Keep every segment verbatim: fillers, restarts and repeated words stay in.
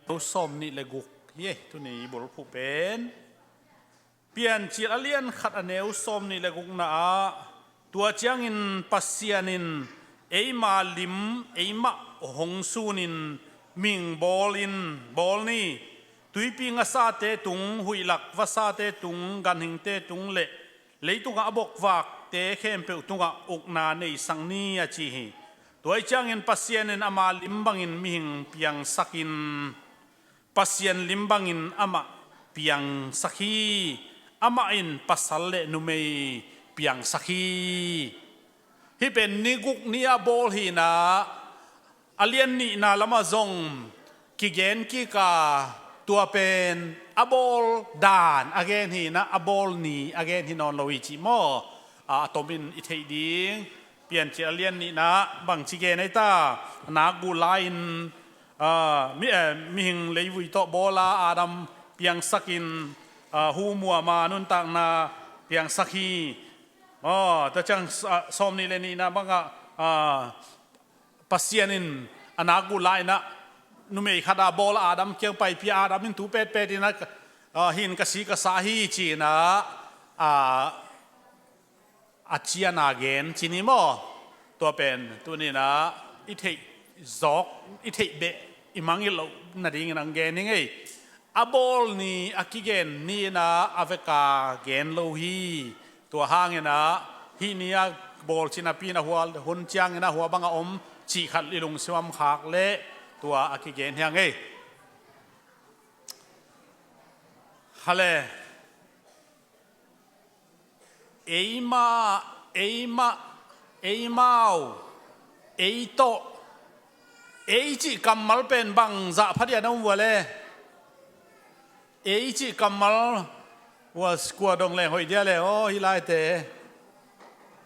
neu sawm nih le guk hi. Tuni bulphuh pen Piancil a lian khat a neu sawm nih le gukna ah, tua ciangin Pasian in eima lim eimah hong sunin mihing bawlin bawl ni. Tuipi ngasate tung, huihlak vasate tung, ganhingte tung le leitungah a bokvakte khempeuh tungah ukna neisak ni, a ci hi. Tua ih ciangin Pasian in ama lim bangin mihing piangsakin, Pasian lim bangin amah piangsak hi. Amah in pasal le numei piangsak hi. Hih pen ni guk ni a bawl hi inah, a lian nihna lamah zong kigen kik a, tua pen a bawl dan a gen hi inah, a bawl ni a gen hi nawn lo hi cih maw? A, a tomin i theih ding. Piancil a lian nihna bangci gen ei ta? A nak guh lai-in, a, mi, eh, mihing leivui tawh bawl a, Adam piangsakin, a, hu muam a, nuntakna piangsak hi. Aw, tua ciang, a, sawm nih le nihna bangah, a, Pasian in a nak guh lai-inah numei khat a bawl a, Adam kiang paipih a, Adam in tu petpet inah, a, hih in ka si ka sa hi ci inah, a, a cian a gen ci ni maw? Tua pen tuni inah i theih zawk, i theih beh, i mangngilh loh nadingin ang gen hi ngei. A bawl ni a kigen ni inah a veka gen lo hi. Tua hang inah hih ni a bawl cih napi inah hua hun ciang inah hua bangah om cih khat i lungsim ah om khak leh tua a kigen hi a ngei. Hale. Eimah, eimah, eimau, ei tawh, ei cih kammal pen bangzah phadian a um uh a le? Ei cih kammal, ua, kua dong leng hoih dia le, aw, hih laite.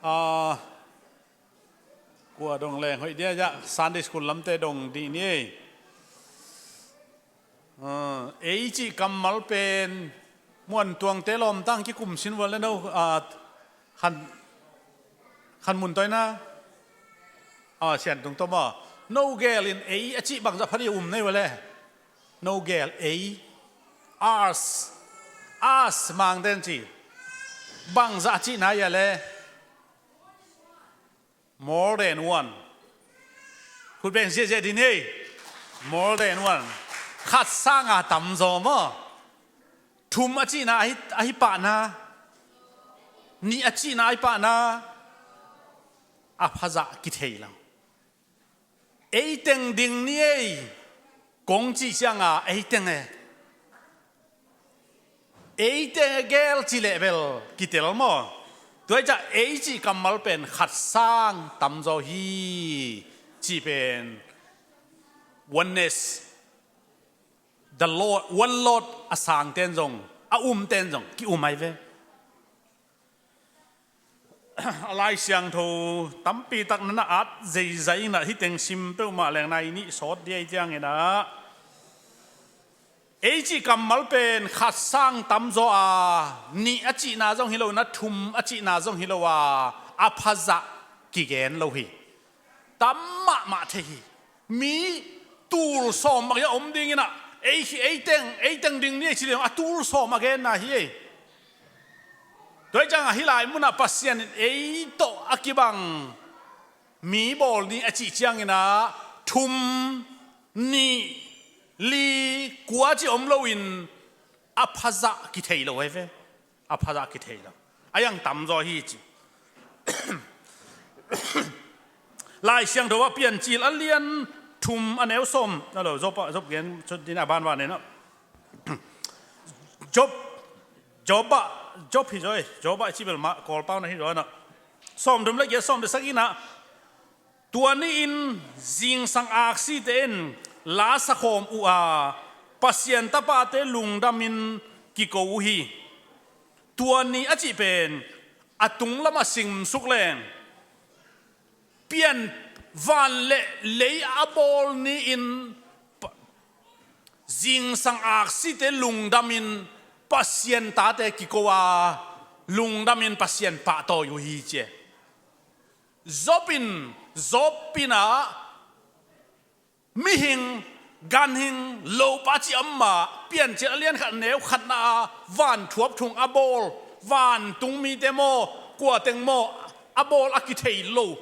A, kua dong leng hoih dia, ya, Sunday school lamte dong dih ni ei. A, ei cih kammal pen muantuangte lawmtang kikum sin vua le no, a, khan, khan mun toina, a, sian tung tawh maw? No gel in ei a cih bangzah phadian um nei vua le? No gel ei. Ours. Ours mangten ci. Bangzah a cihna hi a le? More than one. Khut beng ziahziah din hei. More than one. Khat sanga tamzaw maw? Thum a cihna ahi, ahi pahna. Nih a cihna ahi pahna. A phazah kithei lo. Ei teng ding ni ei. Kong cih cianga ei teng e. Ei teng e gel ci leh bel kitel maw? Tua hi ciah ei cih kammal pen khat sang tamzaw hi. Cih pen oneness, the Lord, one Lord a sangten zong, a umten zong ki-um ahi ve. A Lai Siangtho tampi tak na na at zeizai inah hih teng sim peuhmah leng nai nih sawt dia i ciang inah, ei cih kammal pen khat sang tamzaw a, nih a cihna zong hi lo inah thum a cihna zong hi lo a, a phazah kigen lo hi. Tam mahmah thei hi. Mi tul sawm bang a om ding inah, ei, ei teng, ei teng ding ni ei ci leng a tul sawm a genna hi ei. Tua hi ciangah hih lai munah Pasian in ei tawh a kibang mi bawl ni a cih ciang inah thum, nih, li, kua cih om loin a phazah kithei lo ahi ve. A phazah kithei lo. A iang tamzaw hi ci. Lai Siangtho ah Piancil a lian thum a neu sawm. A lo, Job ah, Job gen, Job din a banban inah. Job, Job ah, Job hi zaw e, Job ah i cih bel mah Kawlpau na hi zaw inah. Sawmthum le giat, sawm le sagihna. Tua ni-in zingsang aksite in la sakhawm uh a, Pasian tapate lungdamin kiko uh hi. Tua ni a cih pen a tung lamah simsuk leng, pian, van le lei a bawl ni-in pa-, zingsang aksite lungdamin Pasian tate kiko a, lungdamin Pasian pahtawi uh hi ci e. Job in, Job in ah mihing ganhing lopa cih a om mah, Piancil a lian khat neu khatna a van thuap thung a bawl, vantung mite maw, kua teng maw, a bawl a kithei lo.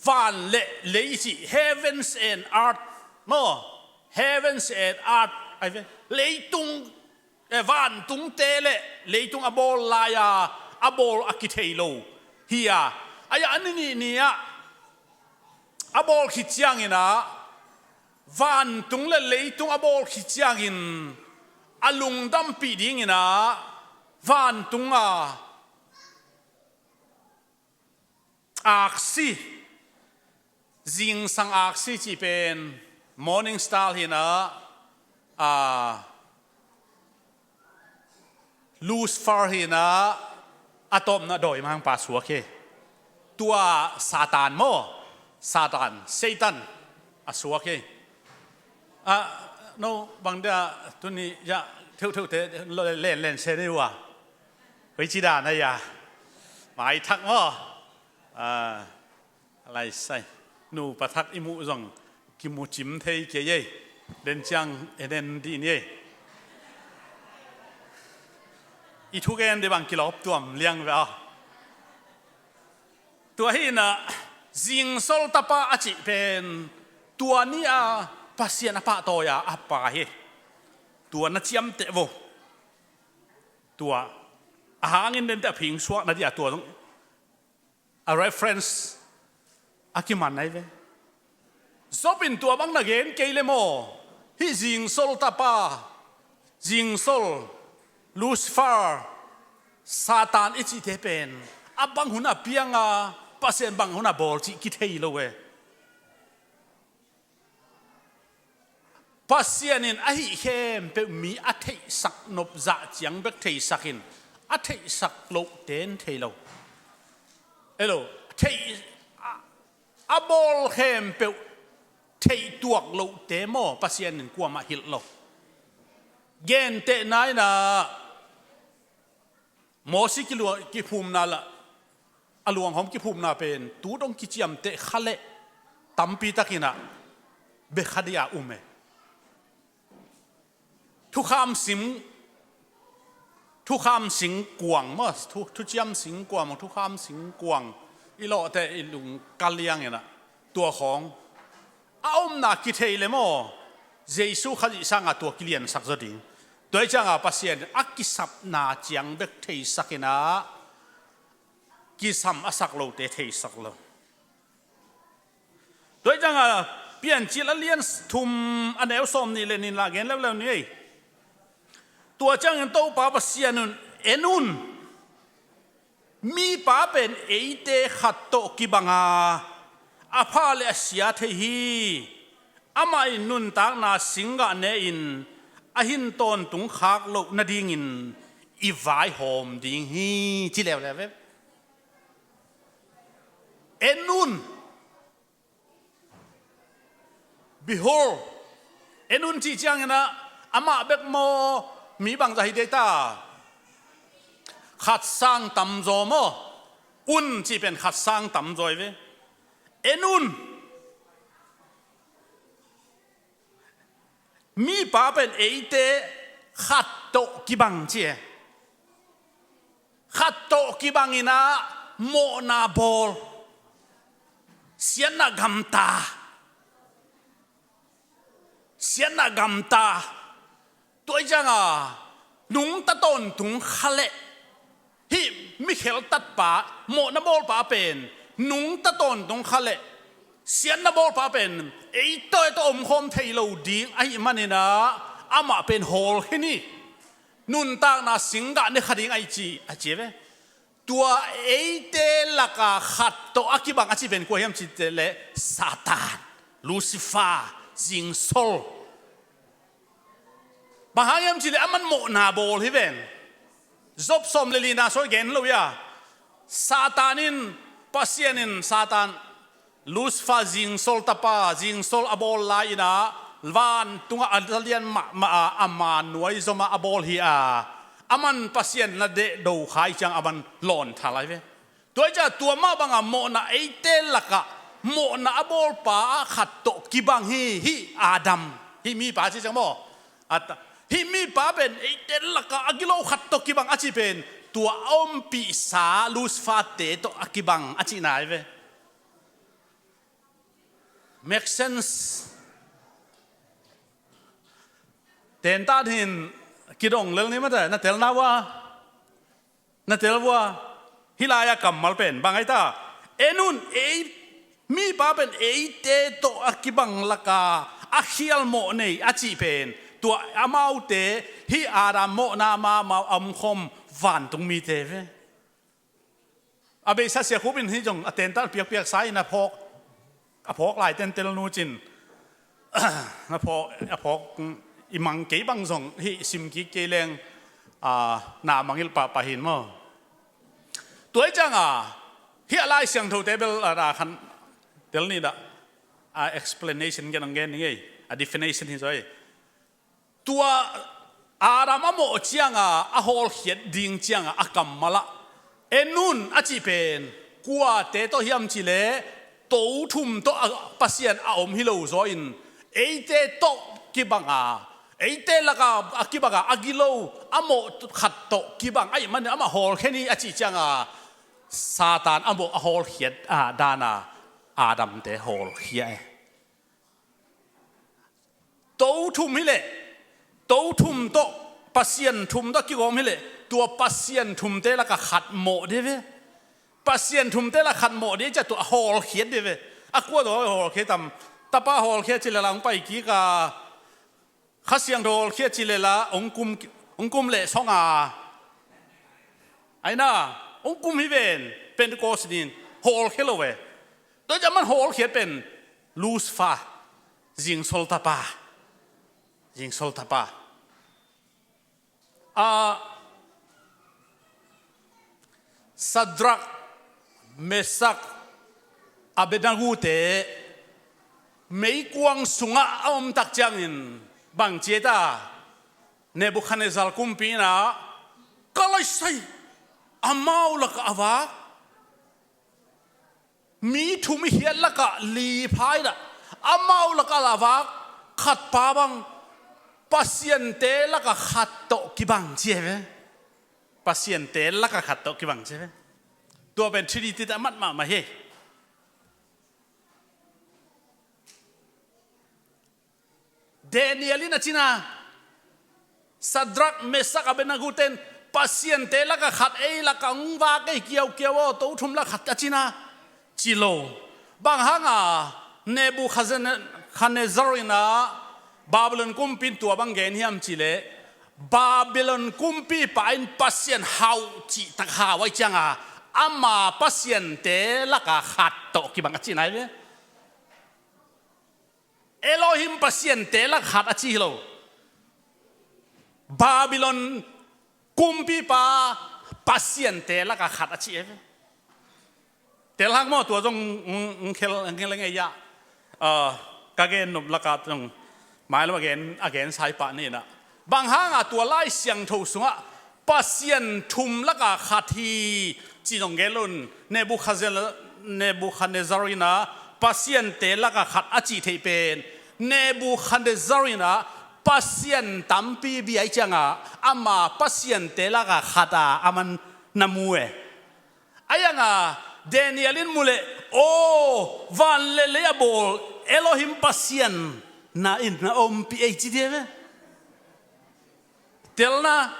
Van le lei i cih, heavens and earth maw, heavens and earth, ai ve, leitung, eh, vantungte le leitung a bawl lai-a a bawl a kithei lo hi a, ai-a a ni nih ni-ah a bawl khit ciangin ah, vantung le leitung a bawl khit ciangin a lungdampih dingin ah, vantung a aksi, zingsang aksi cih pen morning star hi-in ah, a, Lucifer hi-in ah, a tawpna dawimangpa suak hi. Tua Satan maw, Satan, Satan a suak hi. A, no bang dia tuni ya theuhtheuhte lenlen se ni uh a, koici dan a ya, maithak maw, a, a lai sai, nupa thak i muh zong kimu cim thei kei ei. Den ciang e den dih ni ei. I thugen dih bang kilawp tuam liang ve aw. Tua hi-in ah, zingsol tapa a cih pen tua ni-a Pasian a pahtawi-a a pa hi. Tua na ciamteh vo. Tua a hangin dente a phingsuak na dih a tua zong a reference a kiman ahi ve. Job in tua bang na gen kei le maw, hih zingsol tapa, zingsol, Lucifer, Satan i cihte pen a bang hun a piang a, Pasian bang hun a bawl cih kithei lo e. Pasian in a hih khempeuh mi a theihsak nop zah ciang bek theisak in, a theihsak loh ten thei lo. Elo, theih, a, a bawl khempeuh theih tuak lohte maw, Pasian in kuamah hilh lo. Gentehna in ah, Mosi kilua-, kiphumna la, a luanghawm kiphumna pen tu dong kiciamteh kha leh tampi takin ah bia kha dih a um e. Thukham sim, thukham singkuang maw, thu, thuciam singkuang maw, thukham singkuang i lawhteh i lung ka liang in ah, tua khawng a omna kithei le maw, Jesu Khazih sangah tua kiliansak zaw ding. Tua hi ciangah Pasian a kisapna ciang bek theisak in ah, kisam a sak lote theisak lo. Tua hi ciangah Piancil a lian thum a neu sawm nih le nih la gen leuleu ni ei. Tua ciangin Topa Pasian un, en un, mipa pen eite khat tawh kibang a, a pha le a sia thei hi. Amah in nuntakna singgah ne-in a hin tawntung khak loh nadingin i vaihawm ding hi, ci leuleu ve. En un. Behold. En un cih ciangin ah, amah bek maw, mi bangzah hi dei ta? Khat sang tamzaw maw? Un cih pen khat sang tamzaw hi ve. En un. Mipa pen eite khat tawh kibang ci e. Khat tawh kibang in ah mawhna bawl. Siatna gamta. Siatna gamta. Tua hi ciangah nungta tawntung kha leh, hih mi kheltatpa, mawhna bawlpa pen nungta tawntung kha leh, siatna bawlpa pen ei tawh ei tawh omkhawm thei lo ding ahih manin ah, amah pen hawl khin hi. Nuntakna singgah ne kha ding ahi ci, a ci ve. Tua eite lakah khat tawh a kibang a cih pen kua hiam cih leh Satan, Lucifer, zingsol. Bang hang hiam cih leh aman mawhna bawl hi ven. Job sawm le lina sawi gen lo hi a. Satan in, Pasian in Satan, Lucifer zingsol tapa, zingsol a bawl lai-in ah, vantungah a lian mahmah a, ama nuai zomah a bawl hi a. Aman Pasian na dehdo kha hi ciang aman lawn tha lai ve. Tua hi ciang tua mah bangah mawhna eite lakah mawhna a bawlpa ah khat tawh kibang hi, hih Adam. Hih mipa ci ciang maw? A ta, hih mipa pen eite lakah a gilo khat tawh kibang a cih pen tua a ompihsa Lucifer-te tawh a kibang a cihna hi ve. Make sense? Tentan hin kidong lel ni mate, na telna ua, na tel ua, hih lai-a kammal pen bang ahi ta? En un, ei, mipa pen eite tawh a kibang laka a khial mawh nei a cih pen tua amaute hih Adam mawhna ma mau a omkhawm vantung mite ve. A beisa Sia Khup in hih zong a tentan piakpiaksa in a phawk, a phawk lai tentel nu cin, a phawk, a phawk i mang kei bang zong hih sim kik kei leng, a, na mangngilh pahpah hin maw? Tua hi cianga hih a Lai Siangthote bel a, a khan tel ni dah, a explanation gen hong gen ni ngei, a definition hi zaw hi. Tua Adam a mawh cianga a hawlkhiat ding cianga a kammalah en un a cih pen kuate tawh hiam cihleh to thum tawh a, Pasian a om hi lo zaw in eite tawh kibanga, eite laka a kibanga a gilo a mawh khat tawh kibang ahih manin amah hawlkhia ni a cih cianga Satan a mawh a hawlkhiat a dana Adamte hawlkhia e. To thum hileh, to thum tawh, Pasian thum tawh kigawm hileh tua Pasian thumte laka khat mawh dih ve. Pasian thumte laka khat mawh dih ciah tua hawlkhiat dih ve. A kua tawh hawlkhia tam? Tapa hawlkhia cileh la hong pai kik a, Kha Siangtho hawlkhia cileh la hong kum, hong kum leh song a, aina hong kum hi ven, Pentecost ni-in hawlkhia lo ve. Tua ciah man hawlkhiat pen Lucifer, zingsol tapa, zingsol tapa. A, Sadrak, Mesak, Abednego-te meikuang sungah a omtak ciangin bang ci ta? Nebuchadnezzar kumpi inah ka laisai, amau lakah a vak mi thum i hiat lakah li pha inah amau lakah a vak khatpa bang Pasiante lakah khat tawh kibang ci hi ve. Pasiante lakah khat tawh kibang ci hi ve. Tua pen Trinity-te a mat mahmah hi. Daniel in a cina, Sadrak, Mesak, Abednego-ten Pasiante lakah khat, ei lakah hong vak ei kiaukiau aw, to thum lakah khat a cina, ci lo. Bang hanga Nebuchadnezzar inah Babylon kumpi in tua bang gen hiam cihleh, Babylon kumpipa in Pasian hau cihtak hau ahih cianga ama pasiante lakah khat tawh kibang a cihna hi ve. Elohim Pasiante lakah khat a ci hi lo. Babylon kumpipa Pasiante lakah khat a ci hi ve. Tel hang maw, tua zong ng, ng, ng khel, ng khel ngei a. Ah, ka gen nop lakah zong mailam a gen, a gen sai pah ni inah. Bang hanga tua Lai Siangtho sungah Pasian thum lakah khat hi ci zong gen lo in, Nebuchadnezzar, Nebuchadnezzar inah Pasiante lakah khat a cih theih pen Nebuchadnezzar inah pasian tampi bia ahih cianga ama pasiante lakah khat a aman na mu e. Ahi hanga Daniel in mu leh, aw, van le lei a bawl Elohim Pasian na in na ompih ei ci dih ve. Telna,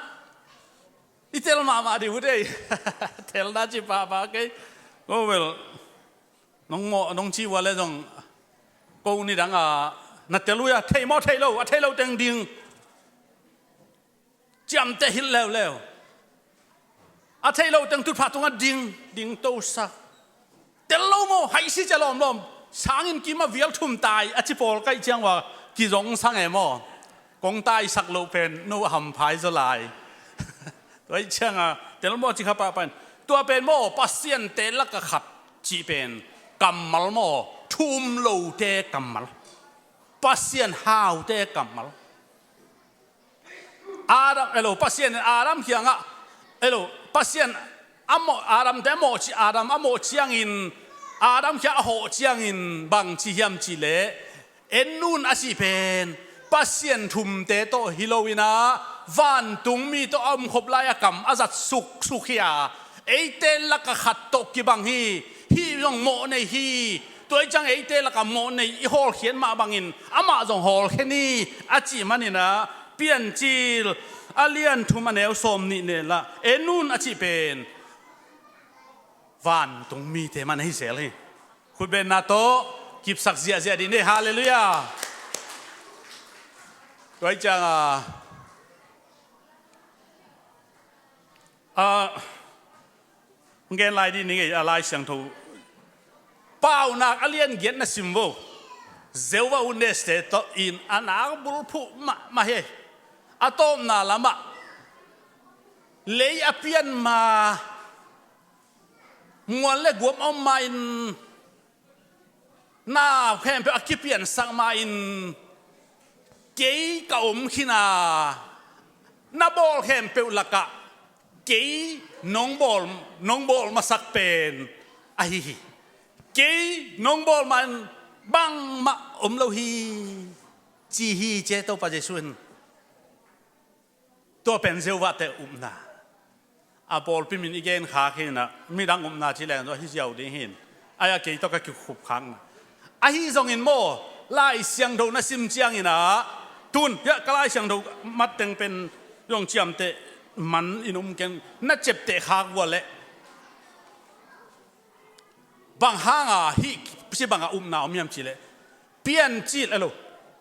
i tel mahmah dih uh dei. Telna ci pahpah kei. Oh well, nong mawh nong ci ua le zong ko nidanga na tel uh a, thei maw thei lo, a thei lo teng ding. Ciamteh hilh leuleu. A theih loh teng tutphah tungah ding, ding tosak. Tel lo maw, haisi cia lawmlawm. Sangin kim a vial thum tai a ci pawl kaih ciang ua kizong sang e maw? Kong taisak loh pen no a hamphai zaw lai. Tua ih cianga tel maw ci kha pahpah in. Tua pen maw, Pasian tel lak a khat cih pen kammal maw, thum lote kammal. Pasian haute kammal. Adam, elo, Pasian in Adam kiangah, elo, Pasian a mawh, Adam te a mawh ci, Adam a mawh ciangin, Adam kiang a hawh ciangin bang ci hiam cihleh, en un a cih pen Pasian thumte tawh hi loin ah, vantung mi tawh a omkhop lai a kam a zat suksuk hi a, eite laka khat tawh kibang hi. Hih zong mawh nei hi. Tua ih ciang eite laka mawh nei i hawlkhiat mah bangin amah zong hawlkhia ni, a cih manin ah, Piancil a lian thum a neu sawm nih ne lah en un a cih pen vantung mite man ahi zel hi. Khutbenna tawh kipsak ziahziah dih ni. Halleluiah. Tua ih ciang a, a, gen lai dih ni ngei a, Lai Siangtho Paunak a lian giat na sim vo. Jehovah Witness-te tawh in a nak bulphuh mahmah hi. A tawpna lamah lei a pian ma, mual le guam a om ma-in, na khempeuh a kipiansak ma-in, kei ka om khin a, na bawl khempeuh lakah kei nong bawl, nong bawl masak pen ahi hi. Kei nong bawl ma-in bangmah om lo hi, ci hi ci e Topa Jesuh in. Tua pen Jehovah-te upna. A pawlpi min i gen khak hi in ah, midang upna ci leng zong hi ziau ding hi in. Ai-a kei tawh ka kikhup khakna. Ahi zongin maw, Lai Siangtho na sim ciangin ah, tun, hiah ka Lai Siangtho matteng pen zong ciamteh man in um keng, na ciapteh khak uh a leh. Bang hanga hih ci banga upna om hiam cih leh, Piancil, elo,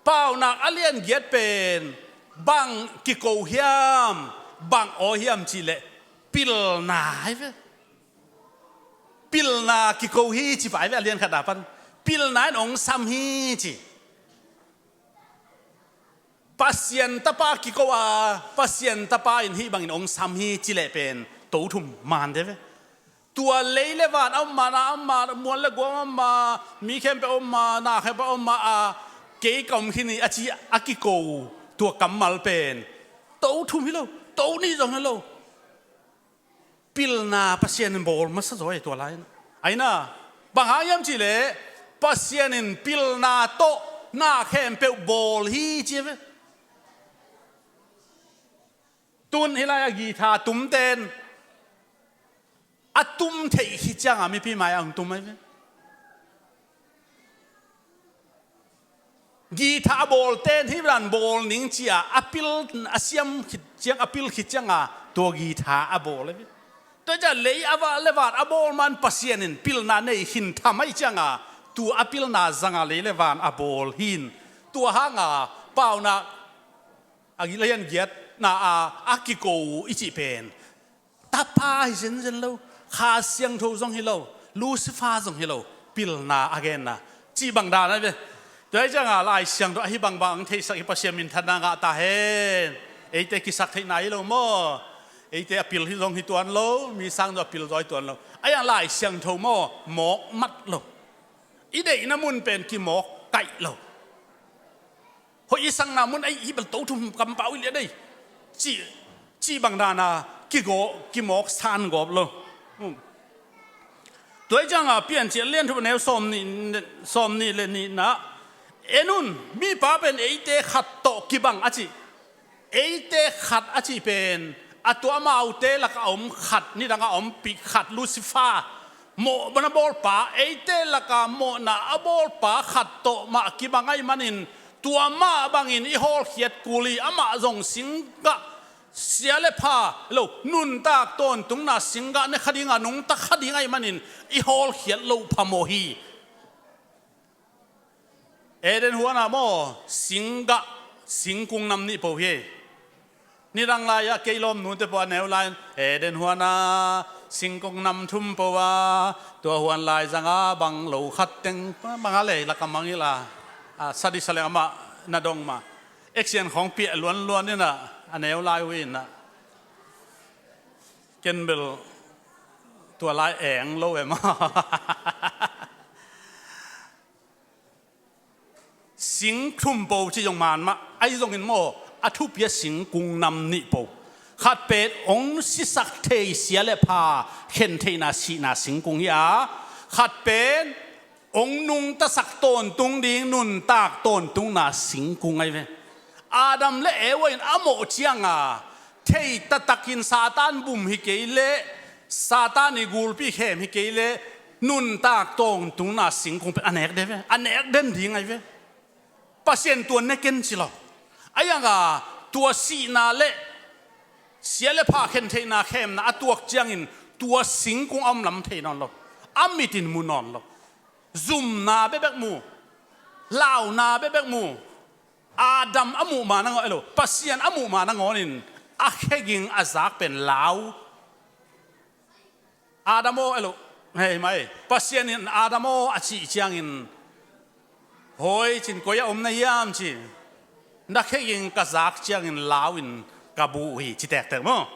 Paunak a lian giat pen bang kiko hiam, bang aw hiam cih leh, pilna hi ve. Pilna kiko hi ci pai ve, a lian khat a pan pilna in ong sam hi ci. Pasian Tapa kiko a, Pasian Tapa in hih bangin ong sam hi ci leh pen to thum man de ve. Tua lei le van a om ma, na a om ma, mual le guam a om ma, mi khempeuh a om ma, na khempeuh a om ma a, kei ka om khin hi a ci a kiko, tua kammal pen to thum hi lo, to nih zong hi lo. Pilna Pasian in bawl masa zaw e tua lai-in. Aina, bang hang hiam cih leh, Pasian in pilna tawh na khempeuh bawl hi ci ve. Tun hih lai-a guitar tumten a tum theih khit cianga mipi mai-ah hong tum ahi ve. Guitar a bawlten hih dan bawl ning ci-a a pil, a siam khit ciang, a pil khit cianga tua guitar a bawl ahi ve. Tua ciah lei a va le van a bawl man Pasian in pilna nei khin tham ahih cianga tua a pilna zanga lei le van a bawl hi in. Tua hanga Paunak a lian giatna a, a kiko i cih pen Tapa hi zenzen lo, Kha Siangtho zong hi lo, Lucifer zong hi lo, pilna a genna cih bang dan ahi ve. Tua hi cianga Lai Siangtho ahi bangbang ang theisak hi Pasian minthanna ngah ta hen. Eite kisak theihna hi lo maw? Eite a pil hi zong hi tuan lo, mi sang zong a pil zaw hi tuan lo. Ahi hang Lai Siangtho maw, mawk mat lo. I deihna mun pen kimawk kaih lo. Hoih i sakna mun ahi, hih bel to thum kampau i lian ei, cih, cih bang dana kigaw, kimawk san gawp lo. Tua hi cianga Piancil lian thum a neu sawm nih, sawm nih le nihna. En un, mipa pen eite khat tawh kibang a cih. Eite khat a cih pen a tua amaute laka om khat, nidanga ompih khat, Lucifer, mawhna bawlpa, eite laka mawhna a bawlpa khat tawh mah kibang ahih manin, tua mah bangin i hawlkhiat kul hi. Amah zong singgah, sia le pha lo, nuntak tawntungna singgah ne kha dinga nungta kha ding ahih manin i hawlkhiat loh phamawh hi. Eden huana maw, singgah, singkung nam nih po hi. Nidang lai-ah kei lawm nute po a neu lai-in Eden huana singkung nam thum po a, tua huan lai zanga bang lo khat teng banga lei laka mangil a, a, sadi saleng amah na dong ma. Action khawng piah luanluan inah a neu lai uh inah. Ken bel tua lai eng lo em a. Sing thum po ci zong man mah, ahi zongin maw, a thupi a singkung nam nih po. Khat pen ong sisak thei sia le pha khen theihna sihna singkung hi a, khat pen ong nungtasak tawntung ding nuntak tawntungna singkung ahi ve. Adam le Eva in a mawh cianga thei taktakin Satan bum hi kei leh, Satan i gulpi khem hi kei leh, nuntak tawntungna singkung pen a nek de ve, a nek den ding ai ve. Pasian tua ne ken ci lo. A yanga tua sihna le sia le pha khen theihna khemna a tuak ciangin tua singkung a om lam thei nawn lo. A mit in mu nawn lo. Zumna bekbek mu. Launa bekbek mu. Adam a muh ma nangawn, elo, Pasian a muh ma nangawnin a kheging a zak pen lau. Adam aw, elo, hei mai, Pasian in Adam aw a cih ciangin, hoi cin, koi a om na hiam ci, na kheging ka zak ciangin lau in ka bu uh hi, ci tektek maw?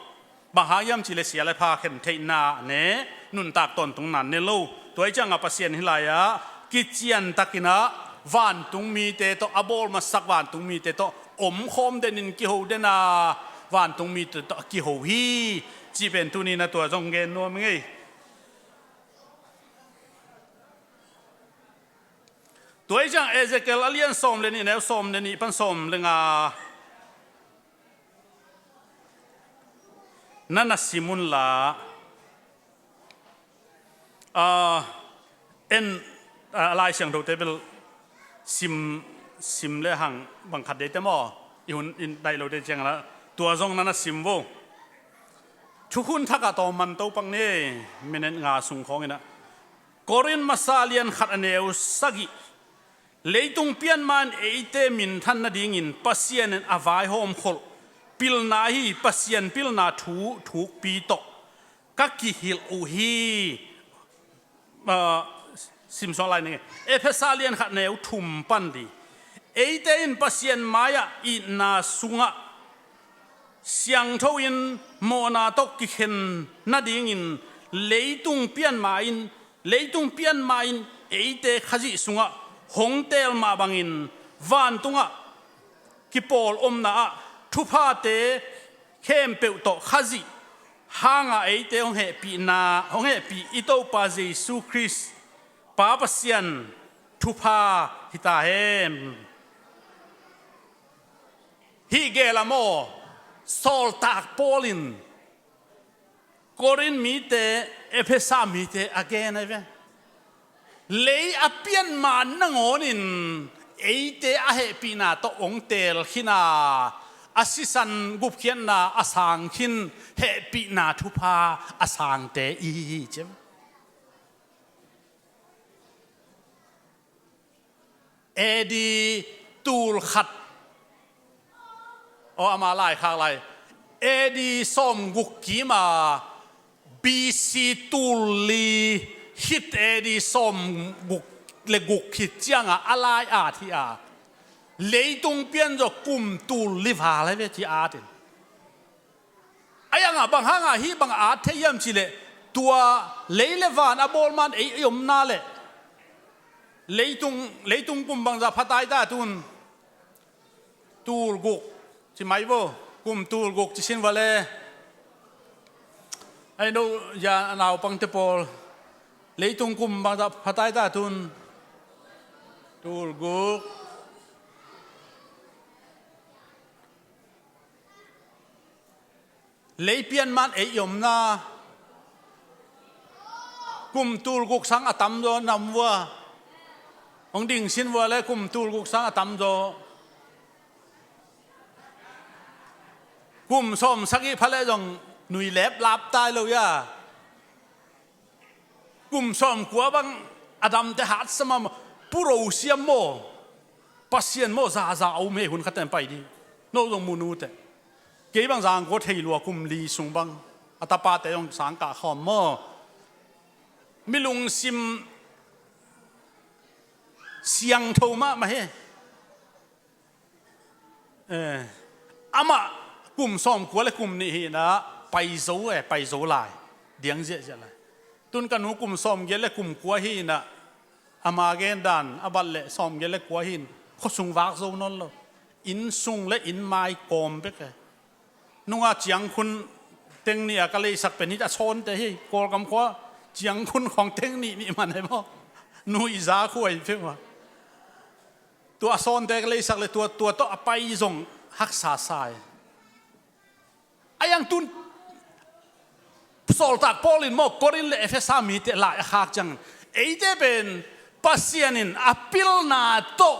Bang hang hiam cih leh sia le pha khen theihna ne, nuntak tawntungna ne lo. Tua hi cianga Pasian hi lai-ah kician takin ah vantung mite tawh, a bawl masak vantung mite tawh omkhawm denin kiho dena vantung mite tawh a kiho hi, cih pen tuni-in ah tua zong gen nuam ing ei. Tua hi ciang Ezekiel a lian sawm le nih, neu sawm le nih pan sawm le nga na na sim unla, ah, en, ah, Lai Siangthote bel sim, sim le hang bang khat deite maw, i hun in daih lote ciang la, tua zong na na sim vo. Thukhun thakah tawm man to pak ni, minute nga sung khawngin ah. Korin masa lian khat a neu sagih. Leitung pian ma-in eite minthan nadingin Pasian in a vaihawm kholh pilna hi, Pasian pilna thu thukpi tawh ka kihilh uh hi. Ah, simsuak lai ning. Efesa lian khat neu thum pan di. Eite in Pasian mai-ah itna sungah siangtho in mawhna tawh kikhen nadingin leitung pian ma-in, leitung pian ma-in eite Khazih sungah hong teel mah bangin vantungah kipawl omna-ah thuphate khempeuh tawh Khazih hanga eite hong hehpihna, hong hehpih i Topa Jesu Khrist Pa Pasian thupha hi ta hen. Hih gel a maw, sawltak Paul in Korin mite, Efesa mite a gen ahi ve. Lei a pian ma nangawnin eite a hehpihna tawh hong teel khin a, a sisan gupkhiatna a sang khin hehpihna thupha a sangte i hi hi ci. A D tul khat. Aw, ama laikhak lai. A D sawmguk kima B C tul li khit A D sawmguk le guk khit cianga a lai at hi a. Leitung pianzaw kum tul li val ahi ve ci atin. A yangah bang hangah hih bang a at thei hiam cih leh tua lei le van a bawl man ei i omna leh leitung, leitung kum bangzah pha tai ta tun? Tul guk ci mai vo. Kum tul guk ci sin vale. Ai no ya naupangte pawl. Leitung kum bangzah pha tai ta tun? Tul guk. Lei pian man ei i omna kum tul guk sang a tamzaw na om vua. Hong ding sin vua le kum tul guk sang a tamzaw. Kum sawm sagih pha leh zong nui lep lap tai lo ya. Kum sawmkua bang a damte hat sa mah, puro siam maw, Pasian maw, zaza a um hi, hun khat ten pai dih. No zong mu nute. Kei bang zangkua thei lua, kum li sung bang a tapate zong sang kah khawm maw. Mi lungsim siangtho mahmah hi. Eh, amah kum sawmkua le kum nih hi inah pai zo, eh, pai zo lai. Diang ziahziah lai. Tun ka nu kum sawmgiat le kum kua hi inah ama gen dan a bat leh sawmgiat le kua hi in khuasung vak zo nawn lo. Inn sung le inn mai kawm bek, eh. Nunga ciangkhun teng nih a ka leisak pen hi a sawnte hi. Kawlgam khua ciangkhun khawng teng nih nih man hi maw. Nu i za khua hi peuhmah. Tua a sawnte ka leisak le tua, tua tawh a pai zong haksa sa hi. A iang tun sawltak Paul in maw Korin le Efesa mite lai a khak ciangin eite pen Pasian in a pilna tawh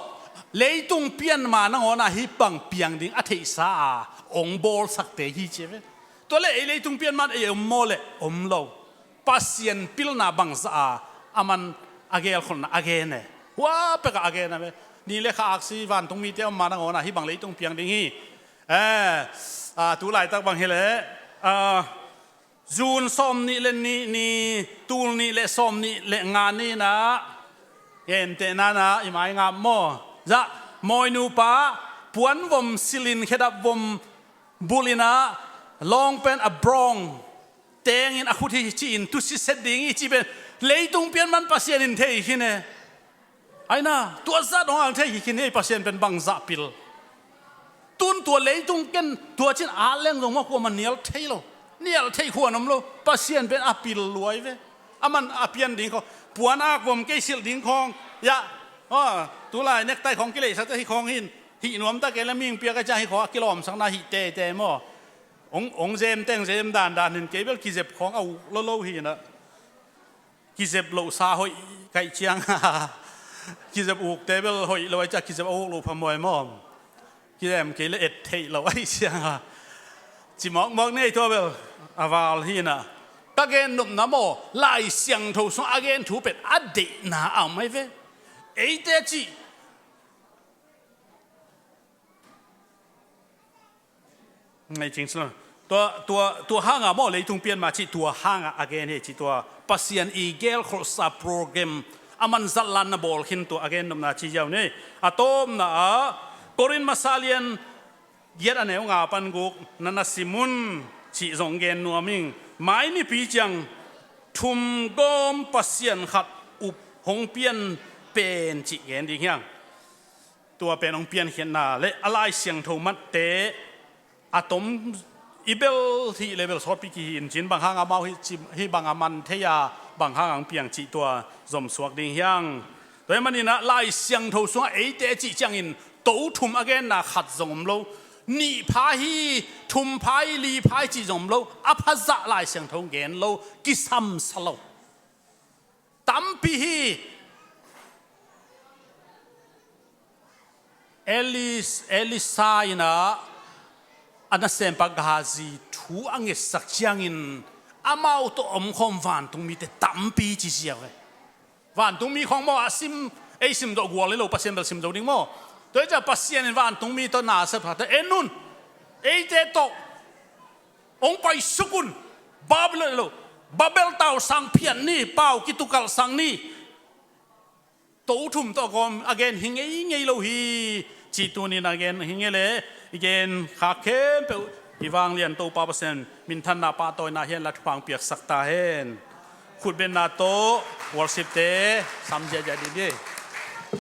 leitung pianma nangawn ah hih bang piang ding a theihsa a hong bawlsakte hi ci ve. Tua le ei leitung pianma ei om maw le om lo, Pasian pilna bangzah a aman a gelkholhna a gen e. Hua pekah a gen a ve. Ni le kha aksi vantung mite om ma nangawn ah hih bang leitung piang ding hi. Eh, ah, tu laitak bang hi leh, ah, June sawm nih le nih ni, tul nih le sawm nih le nga ni-in ah, gentehna-in ah i mai ngap maw? Zah, mawinupa puanvom silin khedap vom bulhin ah, long pant a brawng tengin a khut hi ci-in tusi set ding hi ci pen leitung pianman Pasian in thei khin e. Aina, tua zah dong ang thei hi khin hi, Pasian pen bangzah pil. Tun tua leitung ken tua cin at leng zong maw kuamah nial thei lo. Nial thei khuan om lo. Pasian pen a pil luai ve. Aman a pian ding khawng, puan ak vom kei silh ding khawng. Ya, aw, tulai nektai khawng kileihsak te hi khawng hin. Hih nuam ta kei le ming piak a ciang hi khawng a kilawmsakna hih teitei maw? Ong, ong zem teng zem dandan hin kei bel kizep khawng a uk lo lo hi na. Kizep lohsa hoih kaih ciang kizep ukte bel hoih lo ai ciah kizep a uk loh phamawh maw? Kizem kei le et theih lo ai ciang a ci mawkmawk nei tua bel a val hi na. Ka gen nopna maw, Lai Siangtho sung a gen thu pen a deihna a om ai ve. Eite cih Ngai cing sila. Tua, tua, tua hanga maw leitung pianma cih tua hanga a gen hi cih tua Pasian i gelkholhsa program a manzatlanna bawl khin tua a gen nopna ci ziau ni. A tawpna ah Korin masa lian giat a neu nga pan guk na na sim un cih zong gen nuam ing. Mai nipi ciang thum gawm Pasian khat up hong pian pen cih gen ding hiang. Tua pen hong piankhiatna le a Lai Siangtho matte a tom i bel hih le bel sawtpi kihi in cin bang hang amau hih ci, hih bang a man thei a bang hang ang piang cih tua zomsuak ding hiang. Tua hi manin ah Lai Siangtho sungah eite cih ciangin to thum a genna khat zong om lo. Nih pha hi, thum pha hi, li pha hi cih zong om lo. A phazah Lai Siangtho gen lo, kisamsa lo. Tampi hi. Elis-, Elisa in ah a nasempa Gehazi thu a ngetsak ciangin amau tawh omkhawm vantungmite tampi ci ziau e. Vantungmi khawng maw a sim, ei sim zawh gual hi lo, Pasian bel sim zo ding maw? Tua hi ciah Pasian in vantungmi tawh na a sepsate en un. Eite tawh hong paisuk un. Babel lo, Babel tausang phiat ni, pau kitukalhsak ni. To thum tawh gawm a gen hi ngeingei lo hi. Cih tunin a gen hi ngei leh i gen khak khempeuh i vanglian Topa Pasian minthanna pahtawina hi hen la thupha hong piaksak ta hen. Khutbetna tawh worship-te sam ziahziah dih dih.